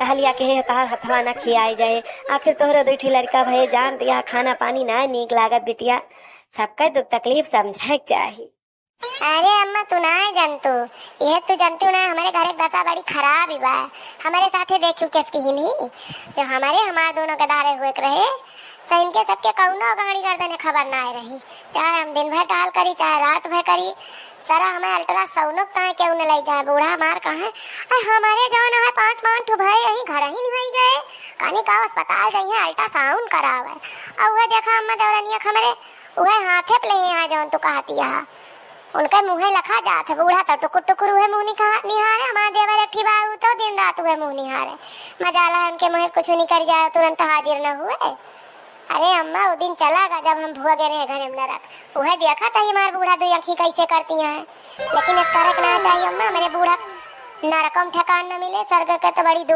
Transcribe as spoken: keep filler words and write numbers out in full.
कहलिया के हे तोहार हथवा ना खियाई जाए, आखिर तोहरे दुइ ठी लड़का भए जान दिया, खाना पानी ना नीक लागत बिटिया, सबके दुख तकलीफ समझे के चाही। अरे अम्मा, तू ना जनतू, ये तू जनतू ना, हमारे घर के दशा बड़ी खराब ही बा। हमारे साथे देखियो किस की ही नहीं, जब हमारे हमार दोनों के दारे हुए के रहे, तो इनके सबके कौनो गाड़ी गर्दन खबर ना आए रही। चाहे हम दिन भर टहल करी, चाहे रात भर करी, सारा हमें अल्ट्रासाउंड ताए केहू न ले जाए। बूढ़ा हमार कहे, "अरे हमारे जौन है पाँच पाँच ठो भए यहीं घर ही नहीं गए, कानी का अस्पताल जाइए अल्ट्रासाउंड करावे।" और वह देखा अम्मा देवरनिया हमरे, वह हाथे पे ले यहाँ जौन तू कहती है, उनके मुँहे लखा जात है। बूढ़ा तो टुकुर टुकुर उहे मुँह निहा-, निहारे, हमार देवर एक ठी बा, उ तो दिन रात उहे मुँह निहारे। मजाला उनके मुँहे कुछ निकर जाए, तुरंत हाजिर न हुए। अरे अम्मा, वो दिन चला गा जब हम भुआ गए रहे घर में नरक। उहे देखा था हमार बूढ़ा दुई अखी कैसे करती हैं, लेकिन इस तरह के ना चाहिए अम्मा, मेरे बूढ़ा नरकम ठिकान न मिले, स्वर्ग के तो बड़ी दूर